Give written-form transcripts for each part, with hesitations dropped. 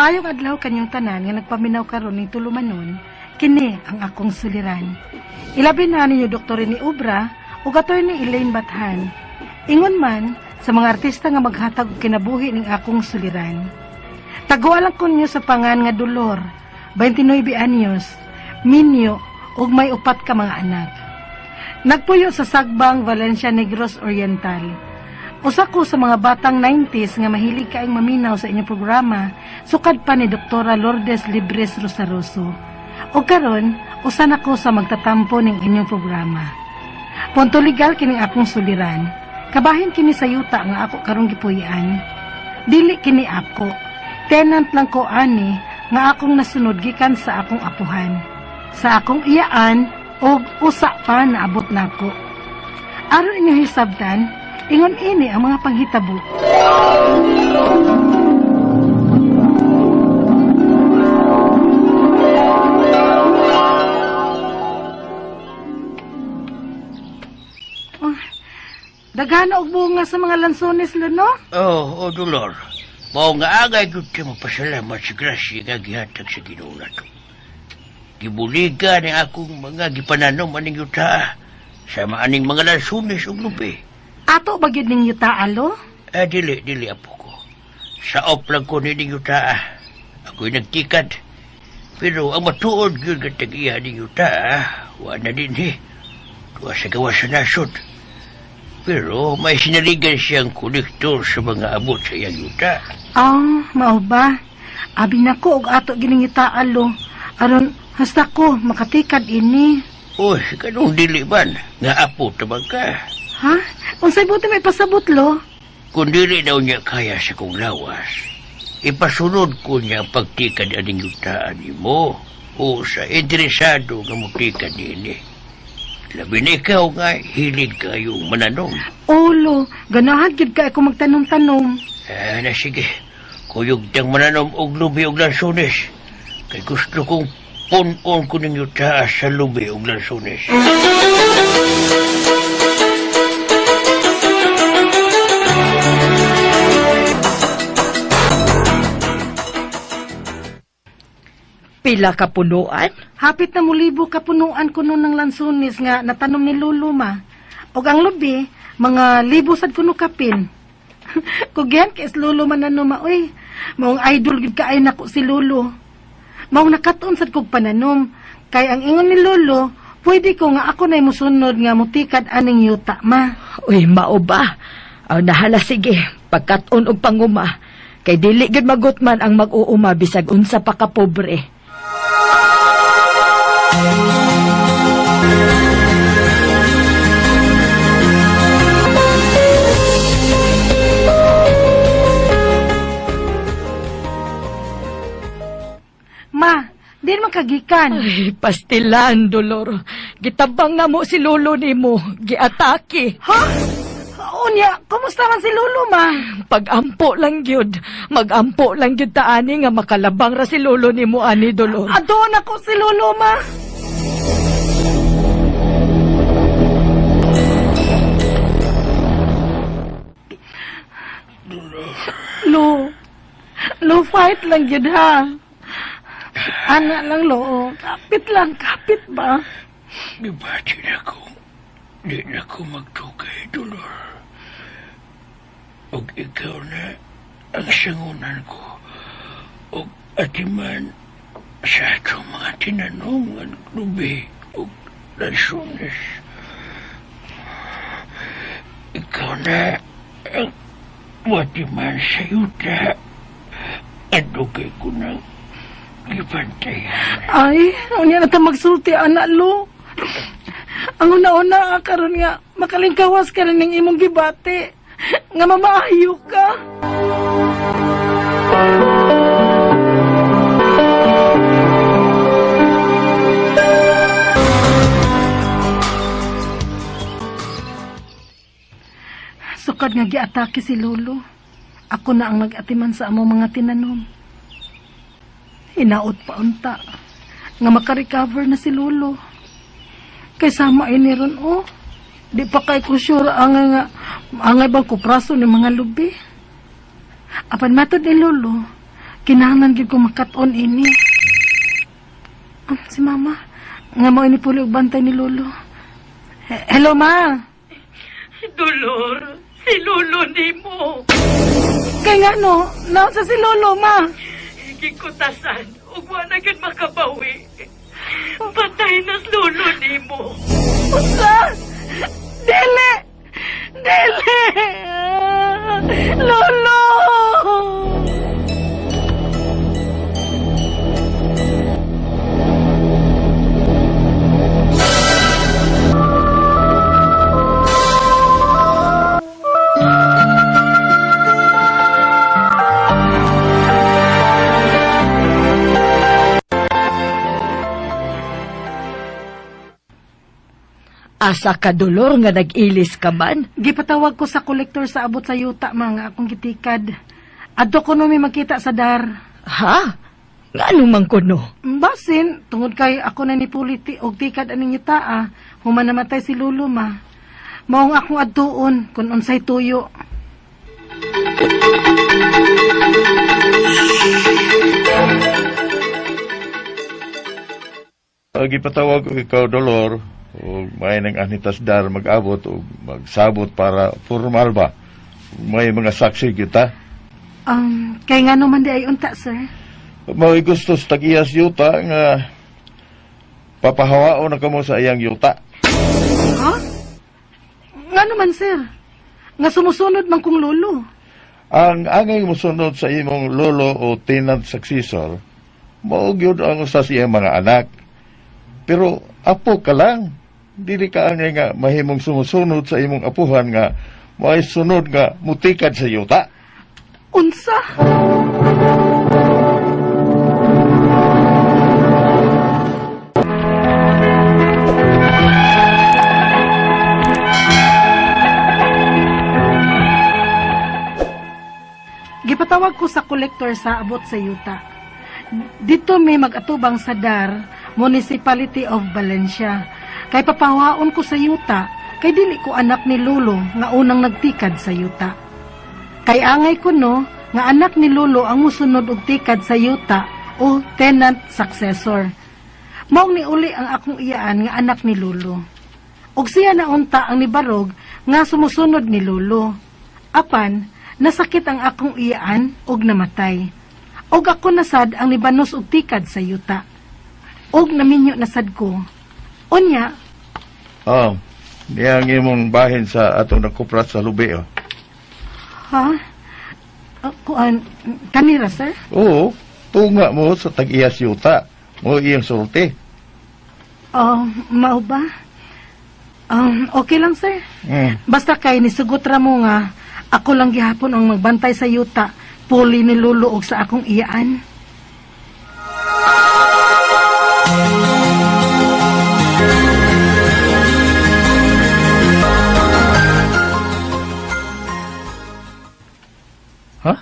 Maayong adlaw kanyong tanan nga nagpaminaw karon ning tulumanon, kini ang akong suliran. Ilabi na ninyo Dr. ni Obra ug Attorney Elaine Bathan. Ingon man sa mga artista nga maghatag og kinabuhi ning akong suliran. Taguan lang ko ninyo sa pangan nga Dolor, 29 anyos, minyo ug may upat ka mga anak. Nagpuyo sa Sagbang, Valencia, Negros Oriental. Usa ko sa mga batang 90s nga mahilig kaayong maminaw sa inyong programa, sukad pa ni Dr. Lourdes Libres Rosaroso. O karon, usa na ko sa magtatampo ning inyong programa. Punto legal kining akong suliran. Kabahin kini sa yuta nga ako karong gipuy-an. Dili kini ako. Tenant lang ko ani nga akong nasunod gikan sa akong apuhan. Sa akong iyaan og usa pa naabot nako. Aron inyong hisabtan, ingon ini ang mga panghitabo. Oh, daghan og bunga sa mga lansones, Luno. Oh, Dolor. Mao nga angay gyud kay mapasalamat sa grasya nga gihatag sa Ginoo nato. Gibuligan ang akong mga gipananom aning yuta sa maaning mga lansones ug lubi. Ato ba gyud ning yuta, alo? Eh, dili, dili, apo ko. Saop lang ko ning yuta. Ako'y nagtikad. Pero ang matuod gyud nga tag-iya ning yuta, wa na din eh. Tuwa sa gawas sa nasod. Pero may sinaligan siyang kolektor sa mga abot sa iyang yuta. Ah, mao ba? Abi nako og ato gining yuta, alo. Aron hasta ko makatikad ini. Uy, kanong dili man? Nga apo tabang ka. Ha? Unsay buti may pasabot, lo? Kung dili daw niya kaya sa kong lawas, ipasunod ko niya ang pagtikad aning yutaan nimo o sa interesado nga mutikad nini. Labi na ikaw nga hilig kayong mananom. Ulo, ganahan gyud ka ako magtanom-tanom. Eh, na sige, kuyog tang mananom og lubi og lansones. Kay gusto kong pun-on ko ning yutaa sa lubi og lansones. Pila ka punuan? Hapit na mulibo kapunuan kuno ng lansones nga natanom ni Lolo, ma. Og ang lubi, mga libo sad kuno kapin. Kugyan kay is Lolo mananom, ma, uy. Maong idol gid kaay nako si Lolo. Maong nakatuon sad kog pananom. Kay ang ingon ni Lolo, pwede ko nga ako na'y musunod nga mutikad aning yuta, ma. Uy, mao ba? Aw, nahala sige, pagkat-on og panguma. Kay dili gyud magutman ang mag-uuma bisag unsa pa ka pobre. Ma, di man kagikan. Ay, pastilan, Dolor. Gitabang na mo si Lolo nimo. Giatake. Ha? Unya, kumusta man si Lolo, ma? Pag-ampo lang gyud. Mag-ampo lang gyud ta ani nga makalabang ra si Lolo nimo ani, Dolor. Adoon ako si Lolo, ma. Lo, lo, fight lang gyud ha. Ana lang, lo. Kapit lang, kapit ba? Gibati na ko. Di na ko magtukay, Dolor. Og ikaw na ang sangunan ko. Og atiman sa atong mga tinanom nga lubi og lansones. Ikaw na ang watiman sa yuta. At dugay ko nang gibantayan. Ay, unya na ta magsulti, anak, lo. Ang una-una karon nga makalingkawas ka rin ng imong gibati. Nga mamaayo ka. Sukad nga giatake si Lolo. Ako na ang nag-atiman sa among mga tinanom. Hinaot pa unta nga makarecover na si Lolo. Kay sama ini ron, oh. Di pa kay ko sure angay nga angay bang kupraso ni mga lubi. Apan matod ni Lolo, Kinahanglan gyud ko makat-on ini. Ah, si mama. Nga mao ini puli og bantay ni Lolo. Hello, ma. Dolor, si Lolo nimo. Kay nga no, naon sa si Lolo, ma. Gikutasan, ug wa na gyud makabawi. Patay na si Lolo nimo. Unsa? Dili! Dili! Lolo! Asa ka, Dolor, nga nag-ilis ka man? Gipatawag ko sa kolektor sa abot sa yuta, mga akong gitikad. Adto ko no may makita sa dar. Ha? Ngano man kuno? Basin, tungod kay ako na ni puliti og tikad aning yuta ah, human namatay si Lolo, ma. Maong akong adtuon kung unsay tuyo. Gipatawag ko ikaw, Dolor, o may nang anitas dar mag-abot o magsabot para formal ba. May mga saksi kita. Kay nga naman di ay unta, sir. May gusto sa tag-iyas yuta nga papahawaon na kamo sa iyang yuta. Ha? Nga naman, sir. Nga sumusunod man kong lolo. Ang angay musunod sa imong lolo o tenant successor, mao gyud ang usa sa iyang mga anak. Pero apo ka lang. Dili ka angay nga mahimong sumusunod sa imong apuhan nga may sunod nga mutikad sa yuta. Unsa? Gipatawag ko sa kolektor sa abot sa yuta. Dito may mag-atubang sa DAR, Municipality of Valencia. Kay papawaon ko sa yuta, kay dili ko anak ni Lolo nga unang nagtikad sa yuta. Kay angay ko no, nga anak ni Lolo ang musunod og tikad sa yuta o tenant successor. Maong ni uli ang akong iyaan nga anak ni Lolo. Og siya na unta ang nibarog nga sumusunod ni Lolo. Apan, nasakit ang akong iyaan og namatay. Og ako nasad ang nibanos og tikad sa yuta. Og naminyo nasad ko. Unya, Oh, niya ang imong bahin sa atong nakuprat sa lubi. Oh. Ha? Kuan, kanira, sir? Oo, tunga mo sa tag-iyas yuta. Mo iyang sulti. Oh, mao ba? Okay lang, sir. Basta kay nisugot ra mo nga ako lang gihapon ang magbantay sa yuta, puli ni Lolo og sa akong iyaan. Ha?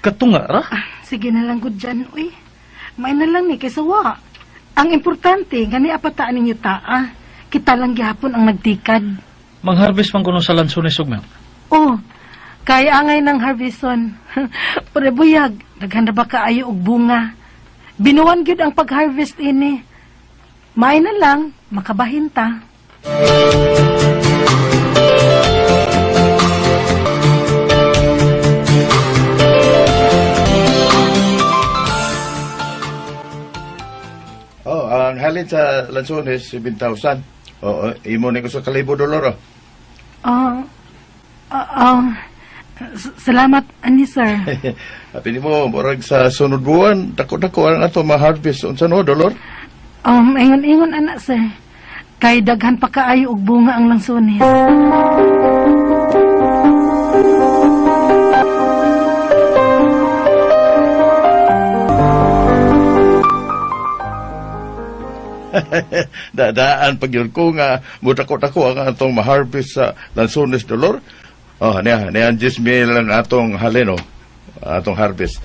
Katunga ra? Ah, sige na lang gud dyan, uy. May na lang ni kaysa wa. Ang importante nga ni apataan ninyo taa. Kita lang gihapon ang nagtikad. Mangharvest man kuno sa lansones ugma. Oh, kay angay ng harveston. Pre buyag, daghan na ba kaayo og bunga? Binuwan gyud ang pag-harvest ini. May na lang, makabahin ta. Oh, ang halin sa lansones, 7,000. Oo, imo ni ko sa kalibo, Dolor. Oh. Ah, ah, salamat ani sir. Sabi mo, murag sa sunod buwan, dako-dako ang ato ma-harvest. Unsa no, Dolor? Ingon-ingon ana sir. Kay daghan pa kaayo og bunga ang langsones. Dadaan pag yun ko nga, mudako-dako ang atong ma-harvest sa lansones, Dolor. Oh, niya, niya, 10,000 ang atong halin, oh. Atong harvest.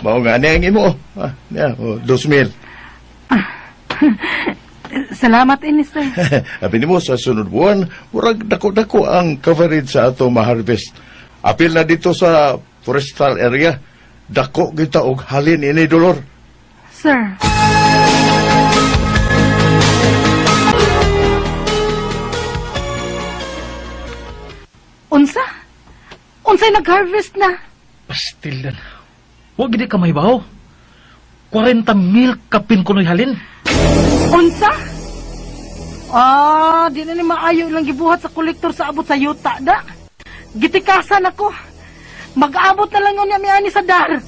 Mao nga, niya ang imo, oh. Ah, niya, oh, 2,000. Salamat ini sir. Sabi mo, sa sunod buwan, murag dako-dako ang coverage sa atong ma-harvest. Apil na dito sa forestal area. Dako kita og halin ini, Dolor. Sir. Unsa? Unsay nag-harvest na? Pastilan. Wa gid ka mahibaw. 40 mil kapin kuno'y halin. Unsa? Ah, di na ni maayo lang gibuhat sa kolektor sa abot sa yuta da. Gitikasan ako. Mag-abot na lang unya mi ani sa dar.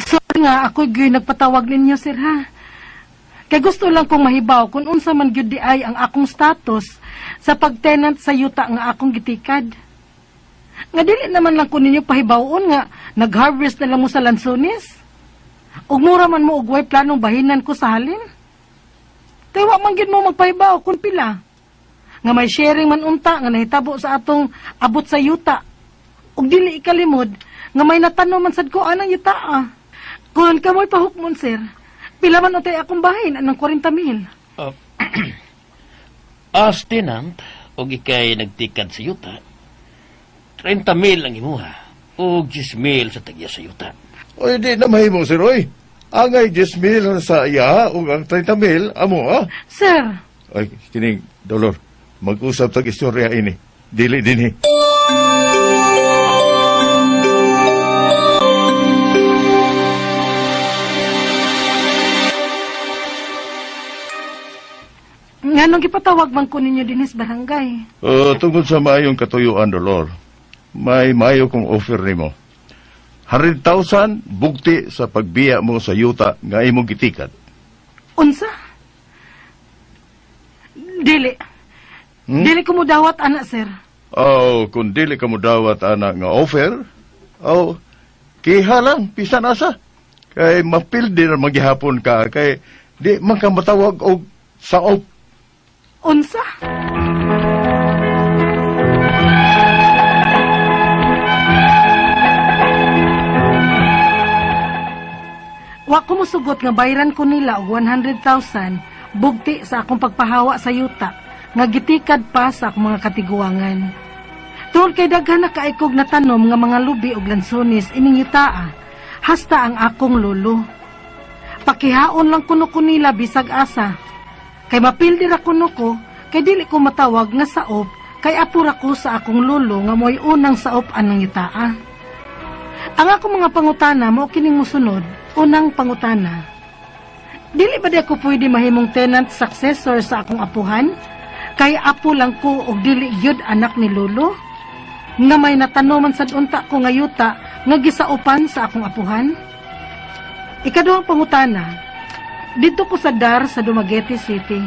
Sorry nga, ako gyud nagpatawag ninyo, sir, ha. Kay gusto lang kong mahibaw kung unsa man gyud di ay ang akong status sa pagtenant sa yuta nga akong gitikad. Nga dili naman lang ko ninyo pahibawon nga nag-harvest na lang mo sa lansones. Ug mura man mo og way planong bahinan ko sa halin. Kay wa man gyud mo magpahibaw kung pila. Nga may sharing man unta nga nahitabo sa atong abot sa yuta. Ug dili ikalimod nga may natanom man sad ko anang yuta ah. Kung kamoy pahukmon sir, pila man untay akong bahin anang 40 mil. As tenant, og ikay nagtikad sa yuta, 30 mil ang imuha, og 10 mil sa tagya sa yuta. Oy, di na mahimo, sir, oy. Angay 10 mil sa iya, ug ang 30 mil, amo, ah. Sir, Ay, kining, Dolor, mag-usap tag istorya ini. Dili dinhi. Nganong gipatawag man ko ninyo dinhi sa barangay? Tungkol sa maayong katuyuan, Dolor, may maayo kong offer nimo. 100,000 bugti sa pagbiya mo sa yuta nga imong gitikat. Unsa? Dili. Dili ko mudawat ana, sir. Oh, kung dili ka modawat ana nga offer, oh, kiha lang, bisan asa. Kay mapildi na maghihapon ka, kay di man ka matawag og saop. Unsa? Wa ko musugot nga bayran ko nila og 100,000 bugti sa akong pagpahawa sa yuta nga gitikad pa sa akong mga katiguangan. Tungod kay daghan na kaikog na tanom nga mga lubi og lansones ining yutaa, hasta ang akong lolo. Pakihaon lang kuno ko nila bisag asa. Kay mapildi ra kuno ko, kay dili ko matawag nga saop, kay apo ra ko sa akong lolo nga mo'y unang saop anang yutaa. Ang akong mga pangutana mao kining mosunod, unang pangutana. Dili ba di ako pwede mahimong tenant successor sa akong apuhan? Kay apo lang ko og dili gyud anak ni lolo? Nga may natanoman sad unta ko nga yuta nga gisaupan sa akong apuhan? Ikaduhang pangutana, didto ko sa DAR sa Dumaguete City.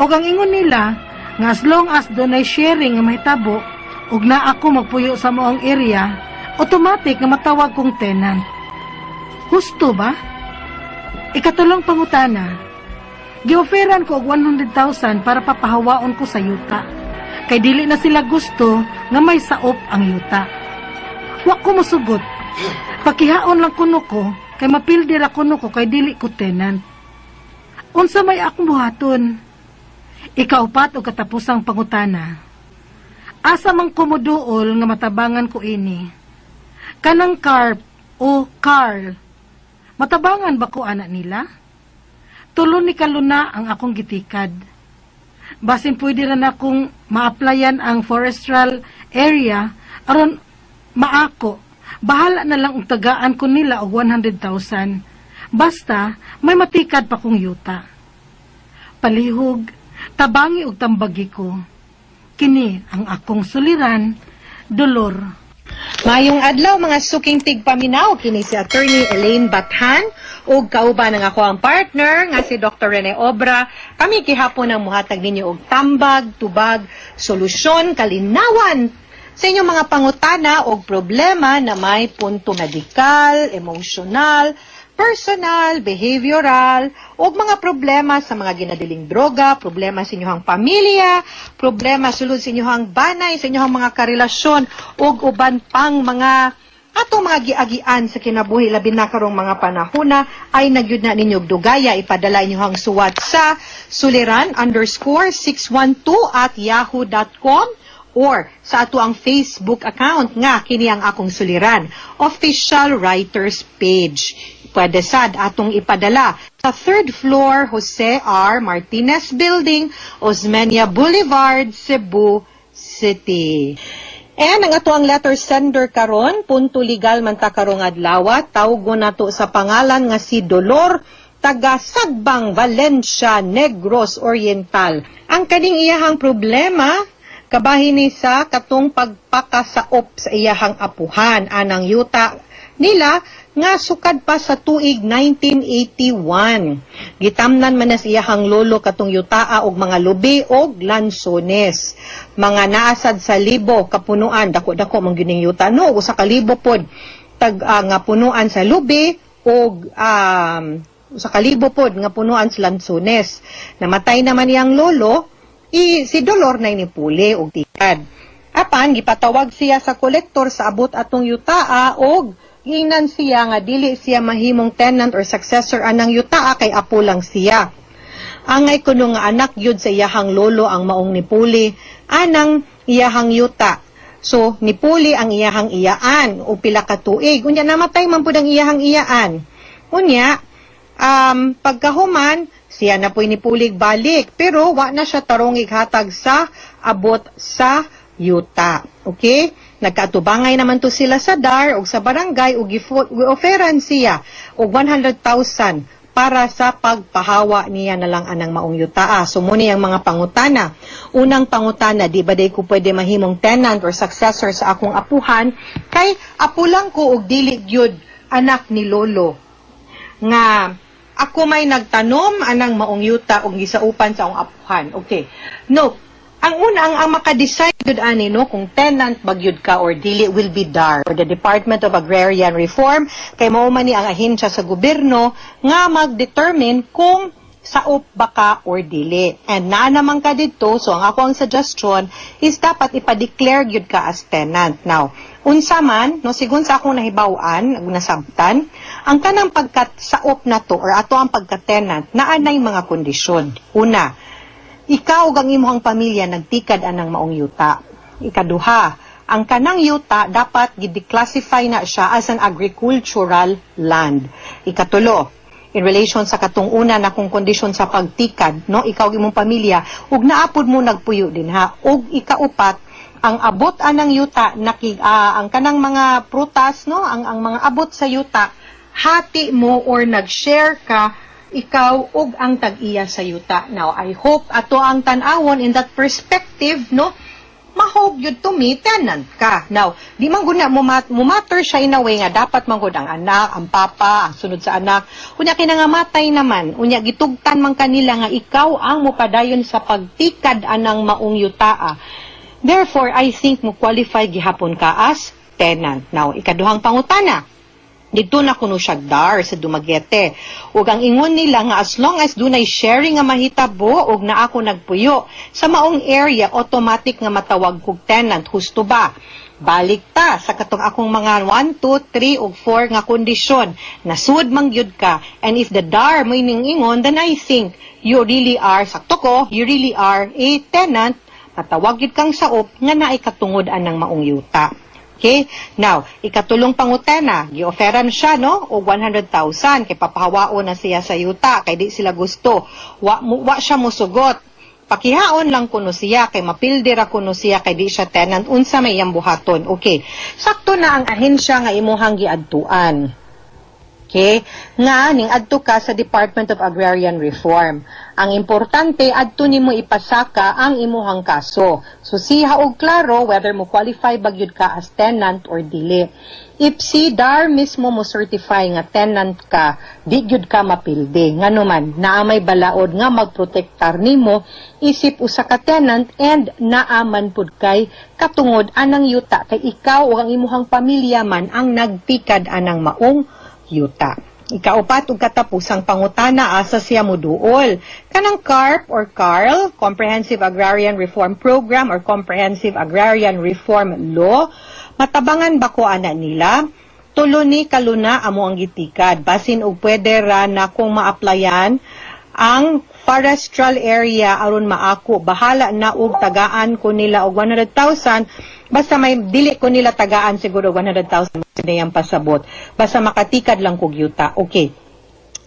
Og ang ingon nila, nga as long as dunay sharing nga mahitabo, ug naa ako magpuyo sa maong area, automatic nga matawag kong tenant. Husto ba? Ikatulong pangutana, gioferan ko og 100,000 para papahawaon ko sa yuta. Kay dili na sila gusto nga may saop ang yuta. Wa ko mosugot. Pakihaon lang kuno ko, kay mapildi ra kuno ko kay dili ko tenant. Unsa may akong buhaton? Ikaupat og katapusang pangutana. Asa man ko moduol nga matabangan ko ini? Kanang Carp o Carl, matabangan ba ko ana nila? Tulo ni kaluna ang akong gitikad. Basin pwede ra na akong ma-applyan ang forestral area aron maako. Bahala na lang og tagaan ko nila og 100,000. Basta may matikad pa kong yuta. Palihog, tabangi og tambagi ko. Kini ang akong suliran, Dolor. Mayong adlaw mga suking tigpaminaw, kini si Attorney Elaine Bathan ug kauban ang ako ang partner nga si Dr. Rene Obra. Kami gihapon ang muhatag ninyo og tambag, tubag, solusyon, kalinawan sa inyong mga pangutana og problema na may punto medikal, emosyonal, personal, behavioral, ug mga problema sa mga ginadiling droga, problema sa inyong pamilya, problema sulod sa inyong banay, sa inyong mga karelasyon, ug uban pang mga Ato mga giagian sa kinabuhi, labi na karong mga panahona, ay nagyud na ninyo dugaya. Ipadala inyo ang suwat sa suliran_612@yahoo.com or sa ato ang Facebook account nga kini ang Akong Suliran Official Writers Page. Pwede sad atong ipadala sa third floor, Jose R. Martinez Building, Osmeña Boulevard, Cebu City. And ang ato ang letter sender karon, punto legal man ta karong adlaw, tawgon nato sa pangalan nga si Dolor, taga Sagbang, Valencia, Negros Oriental. Ang kaning iyahang problema kabahin ni sa katong pagpakasaop sa iyahang apuhan anang yuta nila nga sukad pa sa tuig 1981. Gitamnan man na sa iyahang lolo katong yutaa og mga lubi og lansones. Mga naasad sa libo kapunuan, dako-dako man gyud ning yuta, no, 1,000 pod tag nga punuan sa lubi og 1,000 pod nga punuan sa lansones. Namatay naman iyang lolo, i si Dolor na nipuli og tikad. Apan gipatawag siya sa kolektor sa abot atong yutaa og giingnan siya nga dili siya mahimong tenant or successor anang yutaa kay apo lang siya. Angay kuno nga anak yud sa iyahang lolo ang maong nipuli anang iyahang yuta. So nipuli ang iyahang iyaan o pila ka tuig. Unya namatay man pud ang iyahang iyaan. Unya pagkahuman siya na po'y nipulig balik, pero wa na siya tarong hatag sa abot sa yuta. Okay? Nagkaatubangay naman to sila sa DAR o sa barangay ug gi-offeran siya og 100,000 para sa pagpahawa niya na lang anang maong yutaa. So muni ang mga pangutana. Unang pangutana, di ba day ko pwede mahimong tenant or successor sa akong apuhan kay apo lang ko og dili gyud anak ni lolo nga ako may nagtanom anang maong yuta og gisaupan sa akong apuhan? Okay. No. Ang una, ang maka-decide gyud ani, no, kung tenant ba gyud ka or dili will be DAR or the Department of Agrarian Reform, kay mao man ni ang ahensya sa gobyerno nga mag-determine kung saop ba ka or dili. And naa naman ka didto, so ang ako ang suggestion is dapat ipa-declare gyud ka as tenant. Now, unsa man, no, sigon sa akong nahibaw-an, nasabtan, ang kanang pagka-saop na to or ato ang pagka-tenant, naa nay mga kondisyon. Una, ikaw ug ang imong pamilya nagtikad anang maong yuta. Ikaduha, ang kanang yuta dapat gi-declassify na siya as an agricultural land. Ikatulo, in relation sa katong una na kong kondisyon sa pagtikad, no, ikaw ug imong pamilya ug naapod mo nagpuyo dinha. Ug ikaupat, ang abot anang yuta naki, ang kanang mga prutas, no, ang mga abot sa yuta, hati mo or nag-share ka, ikaw ug ang tag-iya sa yuta. Now, I hope ato ang tan-awon in that perspective, no, mahog yun to me, tenant ka. Now, di man gud na mo matter siya in a way nga dapat man gud ang anak, ang papa, ang sunod sa anak. Unya kinangamatay naman, unya gitugtan man kanila nga ikaw ang mopadayon sa pagtikad anang maong yutaa. Therefore, I think mo qualify gihapon ka as tenant. Now, ikaduhang pangutana, didto na kuno siya DAR sa Dumaguete. Ug ang ingon nila nga as long as dunay sharing nga mahitabo ug naa ko nagpuyo sa maong area, automatic nga matawag kog tenant. Husto ba? Balik ta sa katong akong mga 1, 2, 3 ug 4 nga kondisyon. Nasud man gyud ka. And if the DAR mo ning ingon, then I think you really are, sakto ko, you really are a tenant. Matawag gyud kang saop nga naay katungod anang maong yuta. Okay? Now, ikatulong pangutana, gi-offeran siya, no, og 100,000 kay papahawaon na siya sa yuta kay di sila gusto. Wa siya mosugot. Pakihaon lang kuno siya kay mapildi ra kuno siya kay di siya tenant. Unsa may iyang buhaton? Okay. Sakto na ang ahensya nga imuhang giadtuan. Okay? Nga ning adto ka sa Department of Agrarian Reform. Ang importante, adto nimo ipasaka ang imuhang kaso. So siha og klaro whether mo qualify ba gyud ka as tenant or dili. If si DAR mismo mo certify nga tenant ka, di gyud ka mapildi. Ngano man, naa may balaod nga magprotektar nimo isip usa ka tenant and naa man pud kay katungod anang yuta kay ikaw o ang imuhang pamilya man ang nagtikad anang maong yuta. Ikaupat ug katapusang pangutana, asa siya moduol? Kanang CARP or CARL, Comprehensive Agrarian Reform Program or Comprehensive Agrarian Reform Law, matabangan ba ko ana nila? Tulo ni kaluna amo ang gitikad. Basin og pwede ra na kung ma-applyan ang forestral area aron maako. Bahala na og tagaan ko nila og 100,000, basta may dili ko nila tagaan siguro 100,000 na yang pasabot. Basta makatikad lang kog yuta. Okay.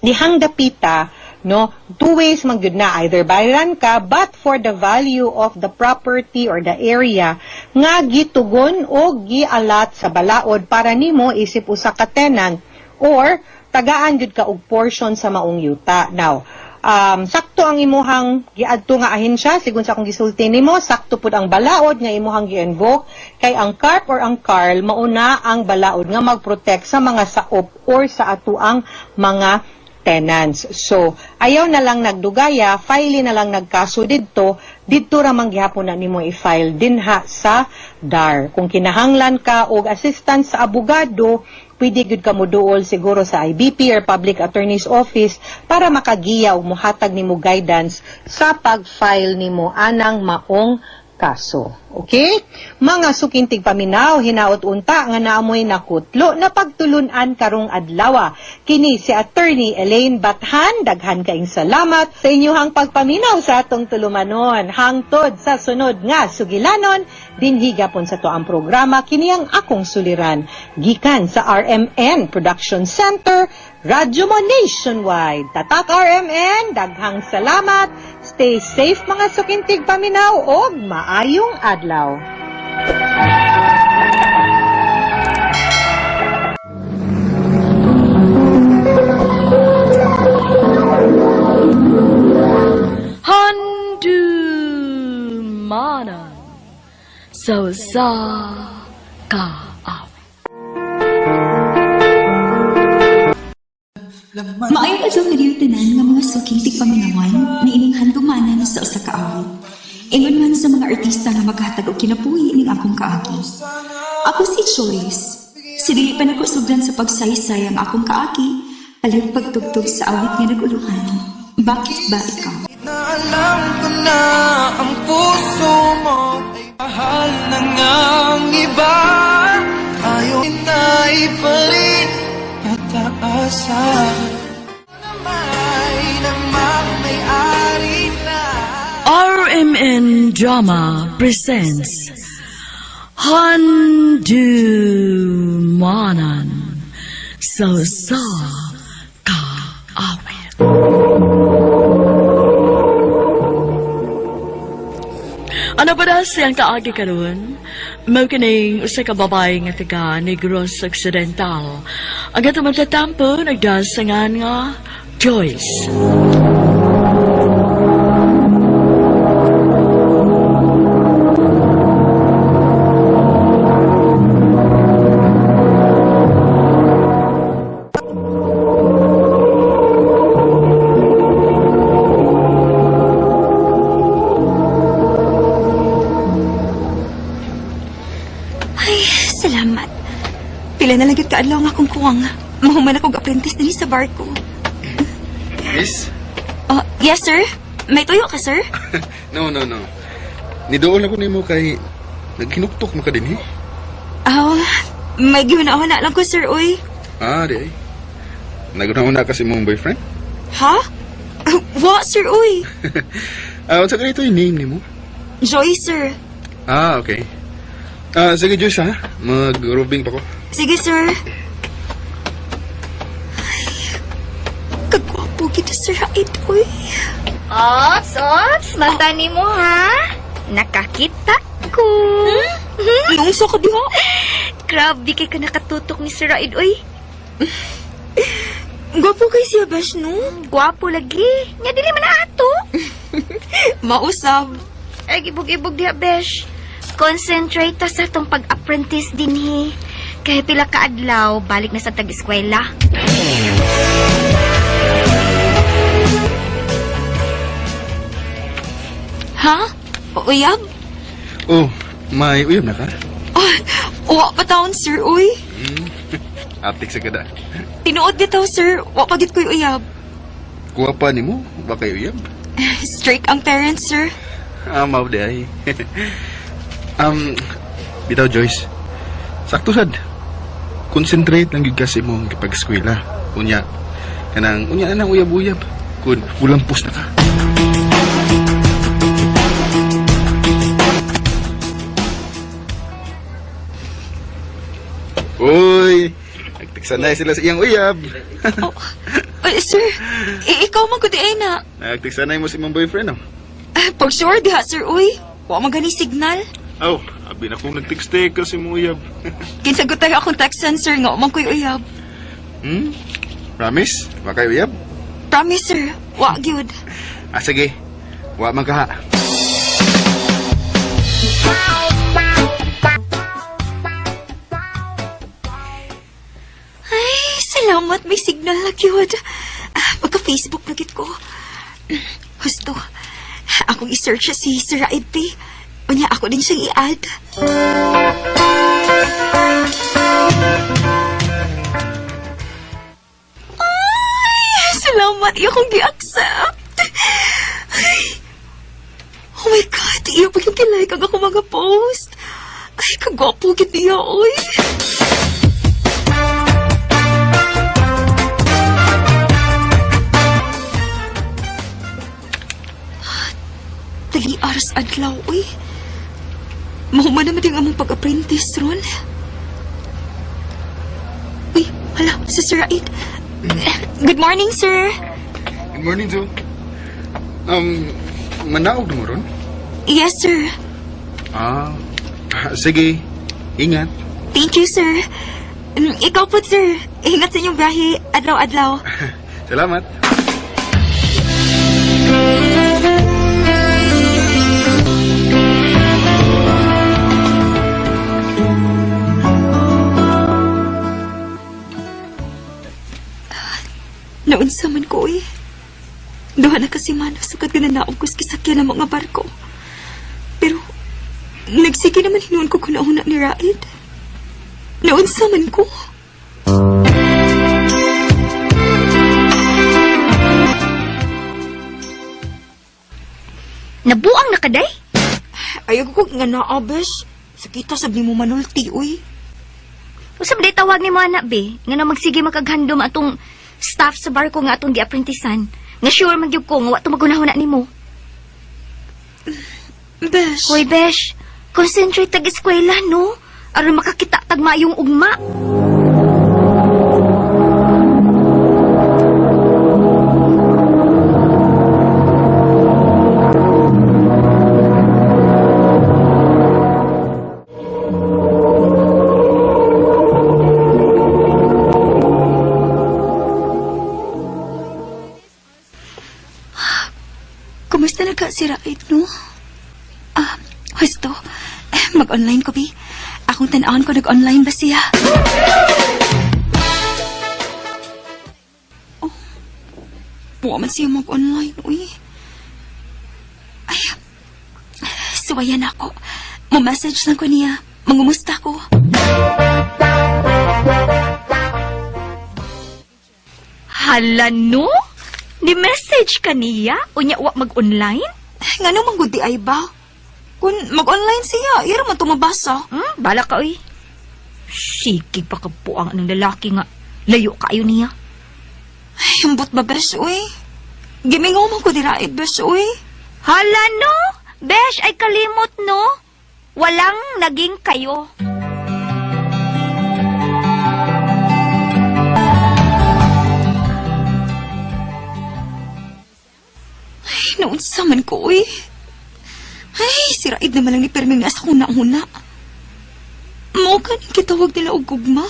Dihang dapita, no, two ways man gyud na, either bayran ka but for the value of the property or the area nga gitugon o gialat sa balaod para nimo isip usa ka tenant, or tagaan gyud ka og portion sa maong yuta. Now, sakto ang imuhang giadto nga ahensya, sigon sa akong gisulti nimo, sakto pud ang balaod nga imuhang gi-invoke, kay ang CARP or ang CARL mauna ang balaod nga mag-protect sa mga saop or sa atuang mga tenants. So, ayaw na lang nagdugaya, file na lang nagkaso didto, didto ra man gihapon na nimo i-file dinha sa DAR. Kung kinahanglan ka og assistance sa abogado, pwede gyud ka moduol siguro sa IBP or Public Attorney's Office para makagiya og mohatag nimo guidance sa pag-file nimo anang maong kaso. Okay? Mga suking tigpaminaw, hinaot unta nga naamoy nakutlo na pagtulunan karong adlawa. Kini si Attorney Elaine Bathan, daghan kaing salamat sa inyuhang pagpaminaw sa atong tulumanon. Hangtod sa sunod nga sugilanon, dinhi gapon sa tuang programa, kini ang akong suliran. Gikan sa RMN Production Center, Radyo Mo Nationwide. Tatak RMN, daghang salamat. Stay safe mga suking tigpaminaw og maayong adlaw. Handumanan sa usa ka awit. Maayong adlaw kaniyo tanan nga mga suking tigpaminawan na ining handumanan sa usa ka awit. Ingon man sa mga artista nga maghatag og kinabuhi ning akong kaagi. Ako si Joyce. Sa dili pa nako sugdan sa pagsaysay ang akong kaagi, palihog pagtugtog sa awit nga naguluhan. Bakit ba ikaw? Na alam ko na ang puso mo ay mahal na ngang iba. Ayaw na ipalit at aasa na may may-ari na. RMN Drama presents Handumanan sa usa ka awit. Ano ba na siyang kaagi karon? Mao kining usa ka babae nga taga Negros Occidental. Ang atong magtatampo nagdasangan nga Joyce. Ay, salamat. Pila na lang gyud kaadlaw nga akong kuwang. Mahuman akong apprentice dinhi sa barko. Miss? Oh, yes, sir. May tuyo ka, sir? No, no, no. Nidool ako nimo kay naghinuktok mo ka din eh. Oh, may gihuna-huna lang ko, sir, uy. Ah, di ay. Naguna-una kasi mong boyfriend? Ha? Wa, sir, uy. Ah, unsa ganito yung name nimo? Joy, sir. Ah, okay. Ah, sige Joyce ha. Mag-roving pa ko. Sige, sir. Ay, kagwapo kita, sir, Ait, uy. Ops, ops, mata ni mo ha. Nakakita ko. Nung sa ka diha. Grabe kay ka nakatutok ni Sir Raid, oy. Gwapo kay siya, Bash, no? Gwapo lagi. Nga dili man na ato. Mausab. Ay, ibog-ibog diha, besh. Concentrate ta sa tong pag-apprentice dinhi. Kay pila ka adlaw, balik na sa tag-eskwela. Ha? Uyab? Oh, may uyab na ka? Oh, wa pa taon, sir, uy. Atik sa kada. Tinuod bitaw, sir. Wa pa gid ko'y uyab. Kuha pa nimo, ba kay uyab? Strict ang parents, sir. Ah, mao di ay. um, bitaw Joyce. Sakto sad. Concentrate lang gyud ka sa imong gipag-eskwela. Unya, kanang unya na nang uyab-uyab. Kun mulampos na ka. Uy, nagtigsanay sila sa iyang uyab. Ay, sir, ikaw man gud ay na. Nagtigsanay mo sa imong boyfriend, oh. Ah, pag sure diha, sir, uy. Wa man gani signal. Oh, abi na kong nagtext ka sa imong uyab. Kinsagot tayo akong text sir nga wa man ko'y uyab. Promise? Wa kay uyab? Promise, sir. Wa gyud. Ah, sige. Wa man kaha. Ay, salamat may signal na gyud. Ah, magka-Facebook na gid ko. Husto. Akong i-search si Sir Raid P. Unya ako din siyang i-add. Ay, salamat. Iyo kong gi-accept. Ay. Oh my God, iyo pa yung kilike ang ako mga post. Ay, kagwapo gid niya, oy. Dali aras adlaw, uy. Mahuman naman yung among pag-apprentice ron. Uy, hala, si Sir Raid. Good morning, sir. Good morning, Joe. Manaog na mo ron? Yes, sir. Ah, sige. Ingat. Thank you, sir. Ikaw po, sir. Ingat sa inyong biyahe. Adlaw-adlaw. Salamat. Naunsa man ko, eh. Duha na kasi man, sukad ka na naog ko sa kisakyan ng mga barko. Pero, nagsige naman hinuon ko kung nauna ni Raid. Naunsa man ko. Nabuang na ka, day? Ayaw ko nga naa, besh. Sakita sab nimo manulti, uy. Usa ba day tawag ni mo anak, be? Nga na magsige makaghandom atong staff sa barko nga atong giapprentisan. Nga sure man gyud ko nga wa to magunahuna nimo. Besh. Hoy, besh. Concentrate tag eskwela, no? Aron makakita tag maayong ugma. Kumusta na ka si Raid, no? Ah, husto. Eh, mag-online ko, bi. Akong tan-awon ko nag-online ba siya? Oh, buwa man siya mag-online, uy. Ay, suwayan ako. Mo-message lang ko niya. Mangumusta ko. Hala, no? Ni message ka niya? Unya wa mag-online? Nga no, manggudi ay ba? Kung mag-online siya, ira man tumabasa. Bala ka, uy. Sige pa kabuang ng lalaki nga. Layo kayo niya. Ay, ambot ba, besh, uy? Gimingaw man ko di Raid, besh, uy. Hala, no? Besh, ay kalimot, no? Walang naging kayo. Ay, naunsa man ko, uy. Ay, si Raid naman lang ni Perming nasa huna-huna. Mo ka nang kitawag nila og gugma.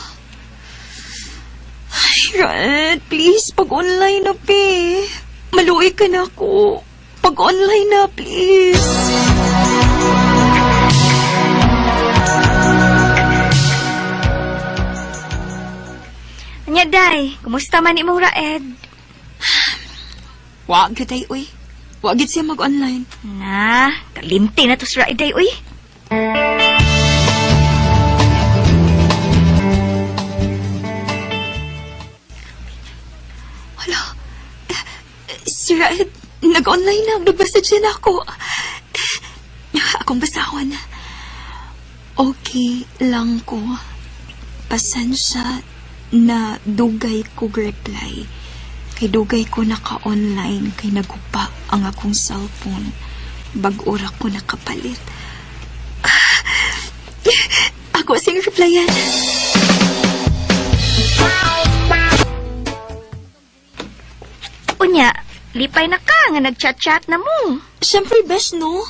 Ay, Raid, please, pag-online na, pe. Maluoy ka na ako. Pag-online na, please. Anya, day, kumusta man imong Raed? Wag gyud ay, uy. Wag gyud siya mag-online. Na, kalimti na to si Raed, day, uy. Hala, si Raed, nag-online na. Nag-message na ako. Akong basahon. Okay lang ko. Pasensya na dugay ko reply. Kay dugay ko naka-online kay nagupa ang akong cellphone. Bag-ora ko nakapalit. Ako sing replyan. Unya, lipay na ka nga nagchat-chat na mo. Siyempre, besh, no?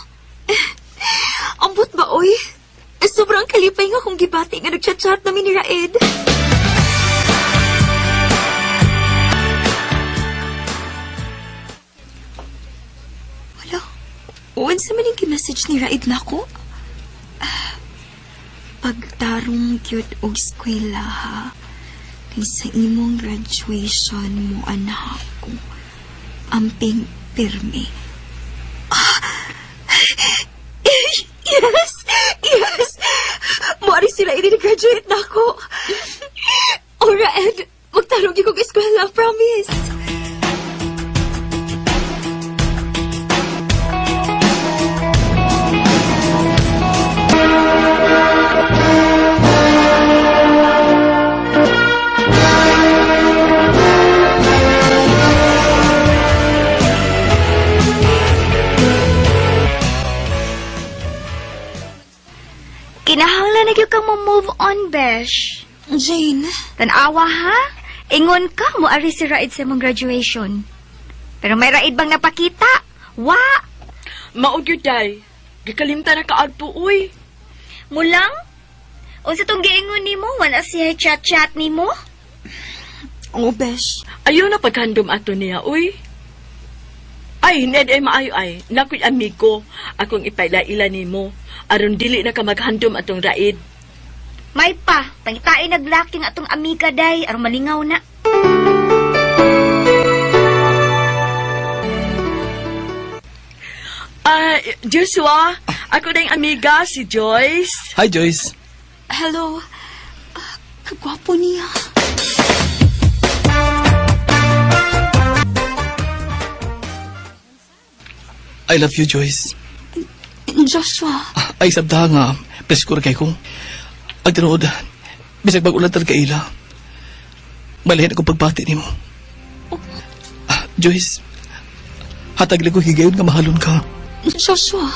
Ambot ba, oy? Sobrang kalipay nga kung gibati nga nagchat-chat namin ni Raed. Wala. Unsa man yung message ni Raed nako? Ah, pagtarong gyud og eskwela ha. Kay sa imong graduation mo anak ko. Amping pirmi. Yes! Yes! Muari sila i-graduate na ako. Ora, Ed, magtarong yung kong eskwela, promise. Kinahanglan na gyud kang mo-move on, besh. Jane, Tanawa ha? Ingon ka mo ari si Raid sa imong graduation. Pero may Raid bang napakita? Wa! Mao gyud day. Gikalimtan na kaadto uy. Mulang? Unsa tong giingon nimo? Wala siya chat-chat nimo? oh, besh. Ayaw na paghandom ato niya uy. Ay, Ned ay maayo ay. Nakoy amigo akong ipaila-ila nimo. Aron dili na ka maghandom atong Raid. May pa, pangitain naglaking atong amiga day aron malingaw na. Ah, Joshua, ako na yung amiga si Joyce. Hi, Joyce. Hello. Ah, kagwapo niya. I love you, Joyce. Joshua, Ay, sabta nga, preskor kay ko. Ang tinuod, bisag bag-ulan talaga ila. Malihin akong pagbati nimo. Ah, Joyce, hatag lang ko higayon nga mahalon ka. Joshua.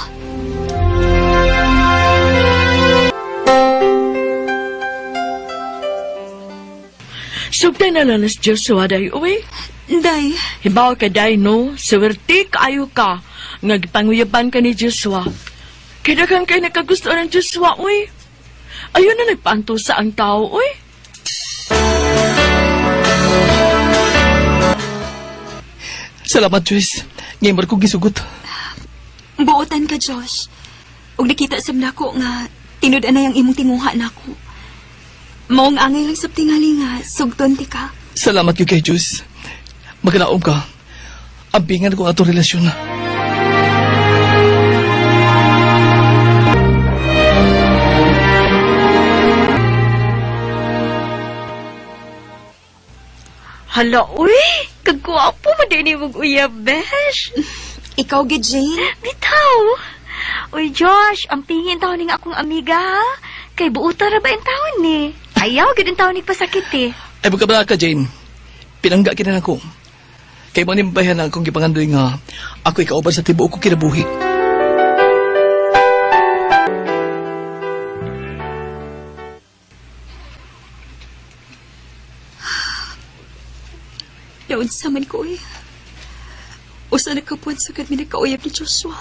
Sugtay na lang si Joshua day uy. Day, Hibaw ka day no, swerte kaayo ka. Nga gipanguyaban ka ni Joshua. Kaya kang kay nakagusto ng Joshua uy. Ayun na nagpaanto sa ang tao uy. Salamat, Joyce. Ngayon mo kong gisugot. buotan ka, Josh. Ug nakita sab nako nga tinud-anay ang imong tinguha nako. Maong angay lang sab tingali nga sugton ti ka. Salamat yun kay Joyce. Magalaom ka. Ambingan ko ang atong relasyon. Hala, uy! Kagwapo mo din imong uyab, besh. Ikaw gid, Jane. Bitaw! Uy, Josh, ang pingin taon ning akong amiga, ha? Kay buuta ra ba ang taon ni? Ayaw, gid ang taon ni pasakit eh. Ay, magkabala ka, Jane. Pinangga kita na ako. Kay mo nimbayan na akong gipangandoy nga ako ikauban sa tibuok ko kinabuhi. Naunsa man ko eh. Usa na kapuan sa mi nagkauyab ni Joshua.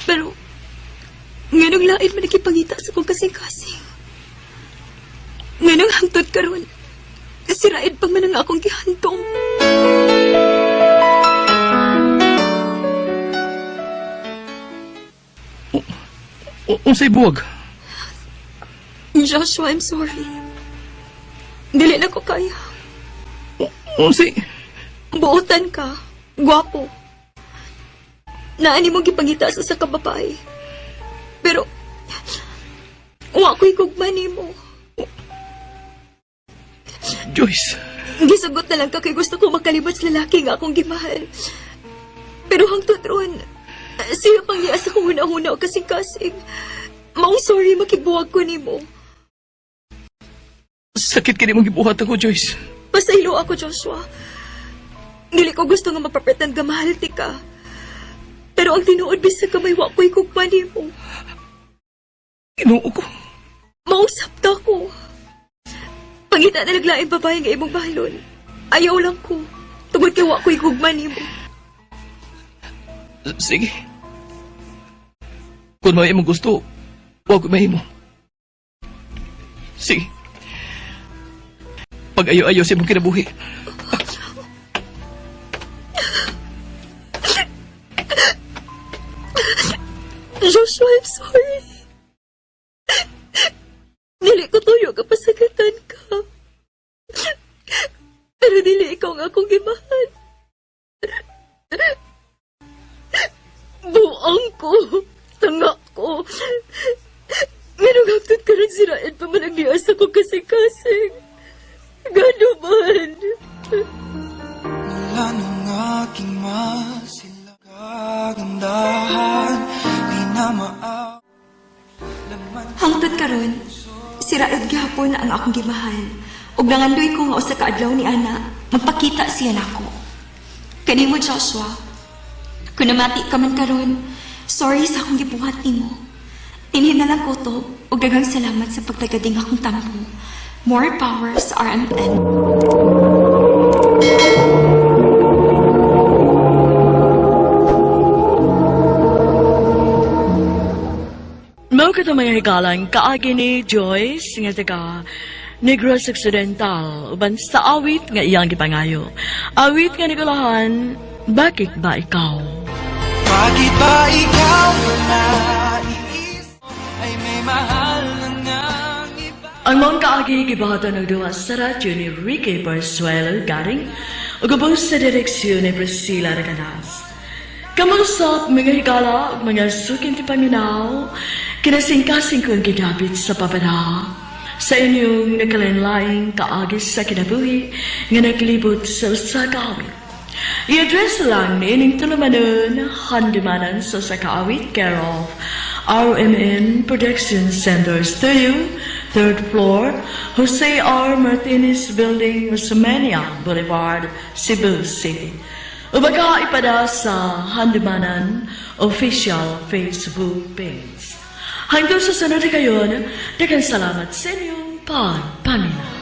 Pero, nganong lain man nakipangita sa kong kasing-kasing. Nganong hangtod karon, si Raed pa man ang akong gihandom. Unsay buwag? Joshua, I'm sorry. Dili na ko kaya. Unsay? Buotan ka. Gwapo. Naani mo gipangita sa sa kababae. Pero, wa ko'y gugma nimo. Joyce, Gisugot na lang ka kay gusto ko makalibot sa lalaki nga akong gimahal. Pero hangtod ron, siya pang niya sa kong huna-huna o kasing-kasing. Maong sorry makigbuwag ko nimo. Sakit kini mong gibuhat ako, Joyce. Pasaylo ako, Joshua. Dili ko gusto nga magpa-pretend nga mahal ti ka. Pero ang tinuod bisag gamay wa ko'y gugma nimo. Ginoo ko. Mausap ta ko. Pangita na naglaing babae nga imong mahalon. Ayaw lang ko. Tungod kay wa ko'y gugma nimo. Sige. Kung may imong gusto, wa ko mahimo. Sige. Pag-ayo-ayo sa imong kinabuhi. Joshua, I'm sorry. Dili ko tuyo ka pasakitan ka. Pero dili ikaw nga akong gimahal. Buang ko. Tanga ko. Nganong hangtod karon si Raed pa man ang niya sa akong kasing-kasing. Ngano man. Mula nung aking masila kagandahan. Di na maa. Hangtod karon, si Raed gihapon ang akong gimahal. Ug nangandoy ko nga usa ka adlaw ni ana, magpakita siya nako. Kanimo, Joshua, kung namati ka man karon, sorry sa akong gibuhat nimo. Tinhin na lang ko to, ug daghang salamat sa pagtagading akong tampo. More power sa RMN. Mao kato, mga higalang, kaagi ni Joyce nga taga Negros Occidental uban sa awit nga iyang gipangayo. Awit nga nagulahan, "Bakit Ba Ikaw?" Bakit ba ikaw naiisip ay may mahal na ngang iba? Ang maong kaagi gibahatan og duwa sa radyo ni Ricky Barsuelo Garing ug ubos sa direksyon ni Priscilla Recanas. Kamusap, mga higala ug mga suking tipaminaw, kinasingkasing kong gidapit sa babada sa inyong nakalain-laing kaagi sa kinabuhi nga naglibot sa usa ka awit. I-address lang niining tulumanon, "Handumanan sa Usa Ka Awit," care of RMN Production Center Studio, third floor, Jose R. Martinez Building, Osmeña Boulevard, Cebu City. Ubaga ipada sa Handumanan official Facebook page. Hanggang sa sunod kayon, daghang salamat sa inyong pagpaminaw.